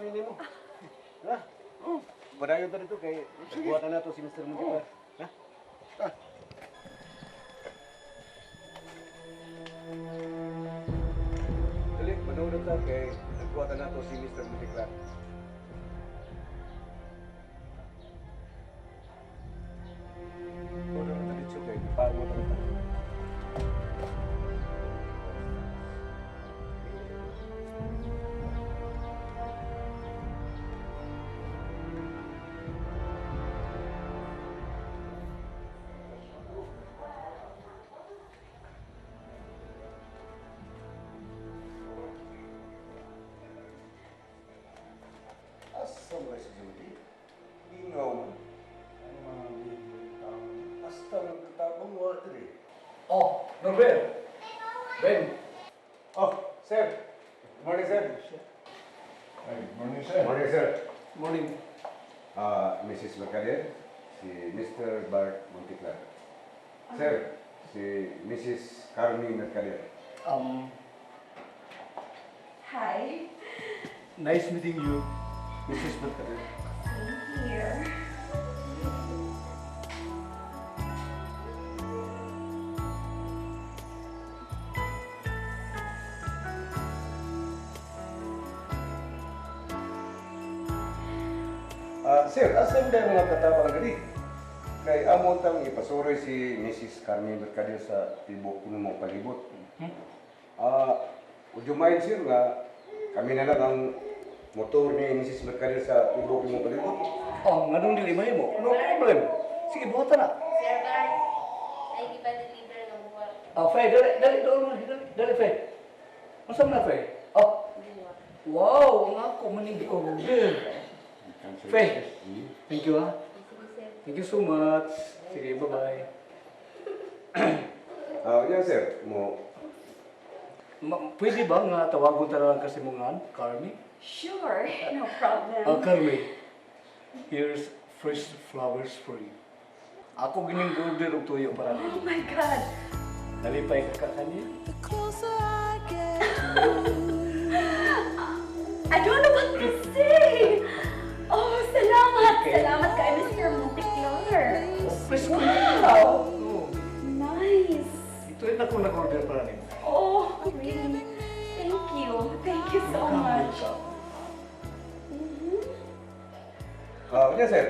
ra nimo. Ha? Oh. Padayon ta dito kay buhatan nato si Mr. Monteclar. Ha? Ah. Dali, manood ta kay nagbuhatan nato si Mr. Monteclar. Order na dito kay ipago ta ta. Asa mo si Judy? Ingaw man. Hasta nang katabang wa diri. Oh, Norbert. Ben. Oh, sir. Good morning, sir. Ay, morning, sir. Morning, sir. Morning. Ah, Mrs. Mercader, si Mr. Bart Monteclar. Sir, si Mrs. Carmi Mercader. Hi. Nice meeting you, Mrs. Mercader. Same here. Ah, sir, asan ba mga katabang diri? Kay amo tang ipasuroy si Mrs. Carmi Mercader sa tibok kuno mong palibot. Ah, would you mind, sir, nga kami na lang ang motor ni Mrs. Mercader sa tibok mong palibot? Oh, nganong dili mahimo? No problem. Sige, buhatan na. Sir Bart, ay di ba deliver ng buwan? Ah, Faye, dali, dali, dali, dali, dali, Faye. Unsa man na, Faye? Oh, wow, ang ako maning order. Faye, thank you ah. Sige, sir. Thank you so much. Sige, bye-bye. Ah, yan, sir. Mo, Pwede ba nga tawagon ta na lang kasi mong ngan, Carmi? Sure, no problem. Ah, Carmi, here's fresh flowers for you. Ako gining order og tuyo para Oh nimo. my God. Nalipay ka ka kaniya? The closer I get to you. I don't know what to say. Oh, salamat. Okay. Salamat kay Mr. Monteclar. Oh, fresh ko wow. Oh, Nice. ito rin ako nag-order para nimo. Oh, really? Thank you. Thank you so much. ah, yan, sir.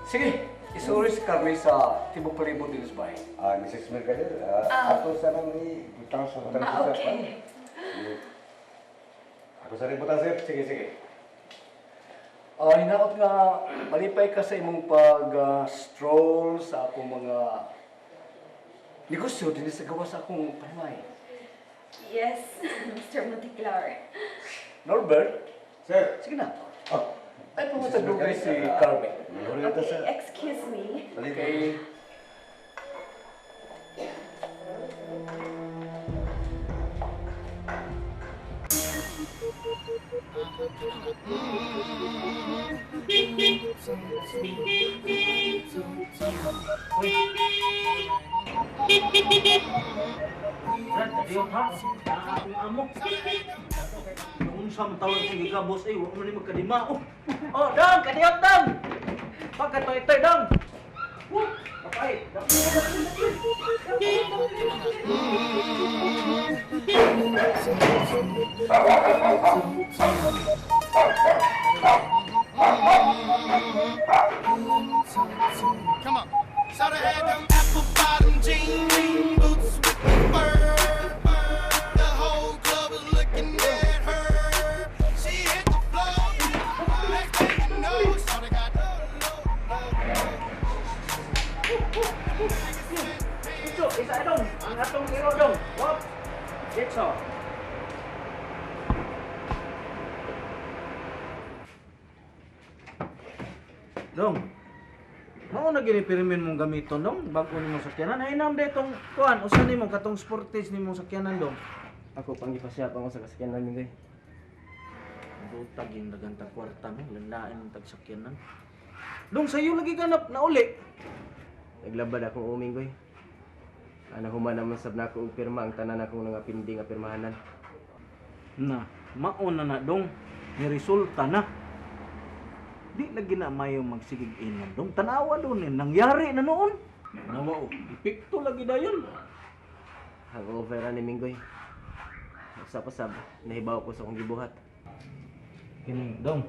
Sige, isuroy si Carmi sa tibok palibot din sa bahay. Ah, Mrs. Mercader, ah, ato sa nang ni Butang sa butang Ah, sa okay. Ako sa rin butang, sir. Sige, sige. Ah, hinakot nga malipay ka sa imong pag-stroll sa akong mga negosyo din sa gawa sa akong panimay. Yes, Mr. Monteclar. Norbert, Sir. sige na. Oh, Ay, pumunta dugay si Carmi. Manhuli ta, sir. Okay, excuse me. Okay. Brad, kadiyo ha? Akong amo. Unsa man tawag kong gigabos eh, wa man ni magkadima. Oh, oh dang, kadiyot dang. Pagkatoy-toy dang. Woo, kapay. Come on. Shout had them apple bottom jean boots with the fur. The whole club was looking at her. She hit the floor. Next thing you know, shawty got low, low, low. Ito, isa dong. Ang atong hero dong. Wop. Getso. Dong. Mao na gini pirmin mong gamiton dong bago nimo sakyanan. Ay nam detong kuan usa nimo katong sportage nimong sakyanan dong. Ako pang gipasya pa ko sa kasakyanan nito eh. Butag yung dagan tag kwarta no, landain ang tag sakyanan. Dong sayo lagi ka na, nauli. Naglabad akong uming koy. Ana human naman sab nako og pirma ang tanan akong nga pindi nga pirmahanan. Na, mao na na dong. Ni resulta na. Di lagi na mayo magsigig ingon dong. Tanawa doon eh, nangyari na noon. Nawa oh, epekto lagi dayon. Hangover ni Minggoy. Usap-usap, nahibaw ko sa akong gibuhat. Kini dong.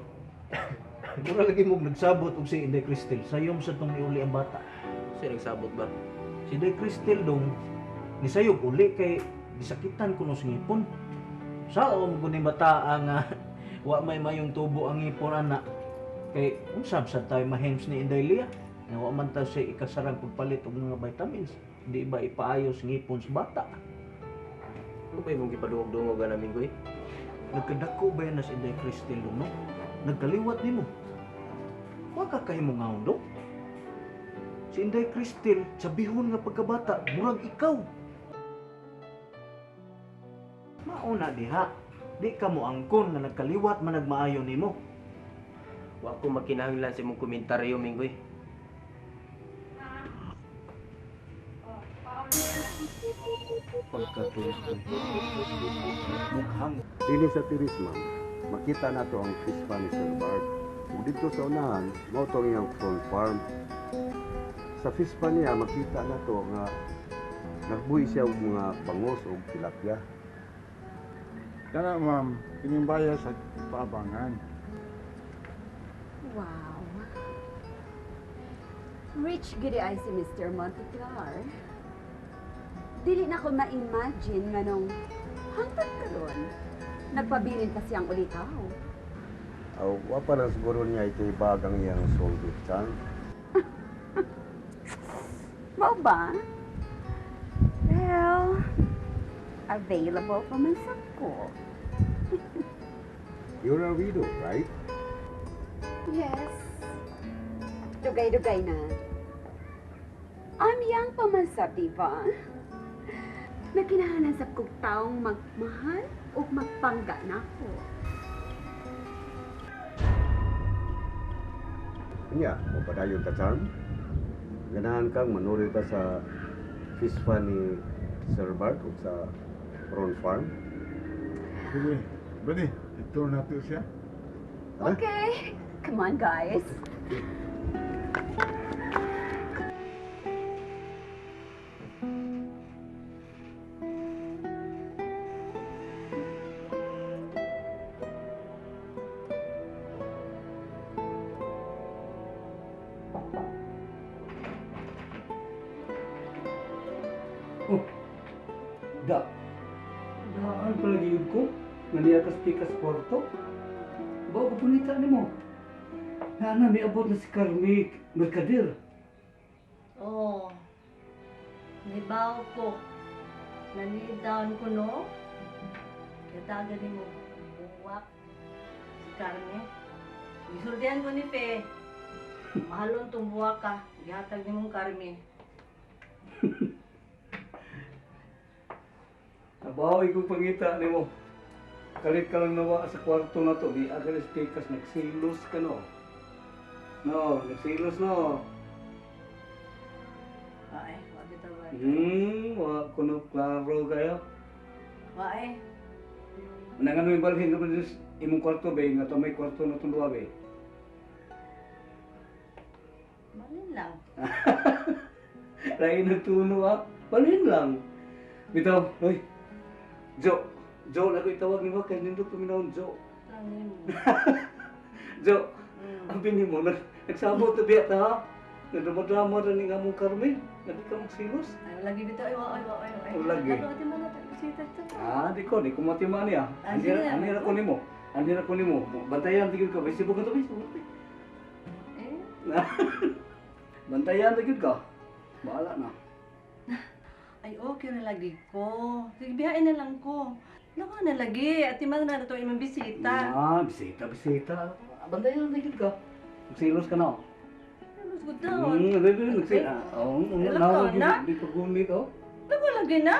Mura lagi mo nagsabot og si Inday Cristel. Sayom sa tong niuli ang bata. Sino nagsabot ba? Si Inday Cristel dong nisayog uli kay gisakitan kuno sa ngipon. Saom ko ni bata ang wa may mayong tubo ang ngipon ana. Kay unsa sad tayo mahems ni Inday Lia? Nga wa man ta siya ikasarang pagpalit og mga vitamins. Di ba ipaayos ngipon sa bata? Ano ba imong gipadungog-dungog na Minggoy? Nagkadako ba yan na si Inday Cristel dong, no? Nagkaliwat nimo. Wa ka kahimo ngaon dong. Si Inday Cristel, sabihon nga pagkabata, murag ikaw. Mauna diha. Di ka mo angkon nga nagkaliwat man nagmaayo nimo. Wa ko makinahanglan sa imong komentaryo, Minggoy. Pagkatuloy. Mukhang Dini sa tiris, ma'am, makita nato ang fish farm ni Sir Bart. Ug dito sa unahan, mao to ang iyang prawn farm. Sa fish farm niya, makita nato nga nagbuhi siya og mga bangos ug tilapia. Kana ma'am, kining baya sa paabangan. Wow. Rich gid ay si Mr. Monteclar. Dili na ko ma-imagine nganong hangtod karon nagpabilin pa siyang ulitaw. Aw, wa pa lang siguro niya itibag ang iyang soulmate charm. Mao ba? Well, available pa man sa ko. You're a widow, right? Yes. Dugay-dugay na. I'm young pa man sab, di ba? Nagkinahalan sab kog taong magmahal o magpangga na ako. Unya, mapadayon ka charm. Ganahan kang manuri ka sa fish farm ni Sir Bart ug sa prawn farm. Sige, bani, ito nato siya. Ha? Okay. Come on, guys. Oh, da. Daan pala giyud ko. Nga niya kas pikas kwarto. Ba ko punita nimo. Nana miabot na si Carmi Mercader. Oo. Oh, nibaw ko. Nalidown ko, no? Kataga ni mo, buwak. Si Carme. Gisultihan ko ni Fe. Mahalon tong buwak ka. Gihatag ni mong Carme. Abaw ikong pangita nimo. Kalit ka lang nawa sa kwarto na to, di agad pikas nagsilos ka no. No, nagsilos no. Ay, wa bitaw ba? Wa kuno klaro kayo. Wa eh. Nangan mo yung balhin naman sa imong kwarto be, nga to may kwarto na itong duwa be. Malin lang. Lain nagtuno ah. Balhin lang. Bitaw, oy. Jo, Jo, na ko itawag nimo kay nindot paminawon Jo. Ano mo? Jo, ang bini mo nagsabot na biya ta ha. Nagdrama-drama ra ni nga mong Carmen. Nga di ka magsilos. Ay, lagi bitaw. Ay, wa, ay, wa, ay, ay. Lagi. Ako, ati man na, bisita to. Ah, di ko matimaan niya. Ah, Andi sige. andi ra ko nimo. Andi ra ko nimo. Bantayan tigil ka, basibog ka to, basibog ka. Eh, Bantayan tigil ka. Bahala na. ay, okay na lagi ko. Sige, bihain na lang ko. Naku na lagi. Ati man na ito imong bisita. Ah, bisita, bisita. Bantayan tigil ka. Magsilos ka na. Mas good daw. Baby, nagsi. Ah, oo, Alam ko na. Di ko gumit, oh. Naku lagi na.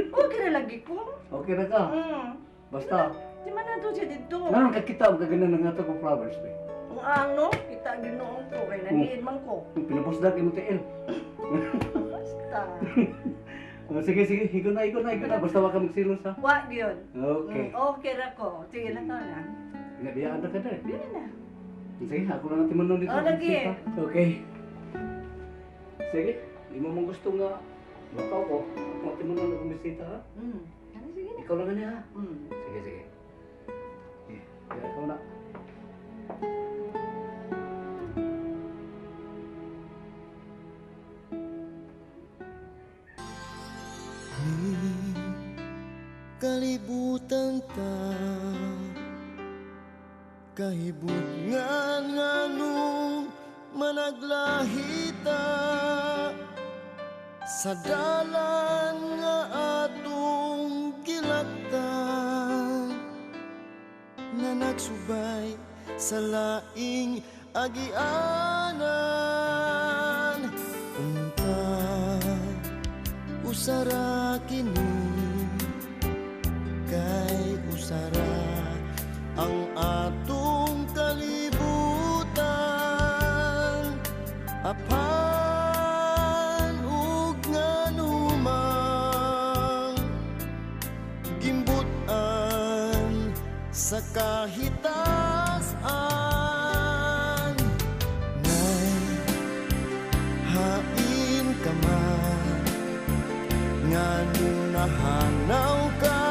Okay na lagi ko. Okay na ka. Basta. Di man na to siya dito. Ngayon kakita ang kaganan ng ato kong flowers, be. Ang ano, kita ginoon ko. Kay naniid man ko. Pinabusdag imo tiil. Basta. Oh, sige, sige, higo na, higo na, higo na. Basta wag ka magsilos, ha. Wa gyud. Okay. Okay ra ko. Sige lang na. Nabiyaan na ka na eh. Biya na. Sige, ako lang ang timanon dito. Oh, lagi. Okay. Sige, di mo mong gusto nga. Bakaw ko. Ako ang timanon akong bisita ha. Ano, sige na. Ikaw lang na ha. Sige, sige. Sige, kaya ikaw na. Kalibutan ta kahibutngan nganong managlahita sa dalan nga atong gilaktan nga nagsubay sa laing agianan. Unta usara kini kay usara ang atong kalibutan, apan ug nganumang gimbutan sa kahitasan. Nay, hain ka man, nganong nahanaw ka.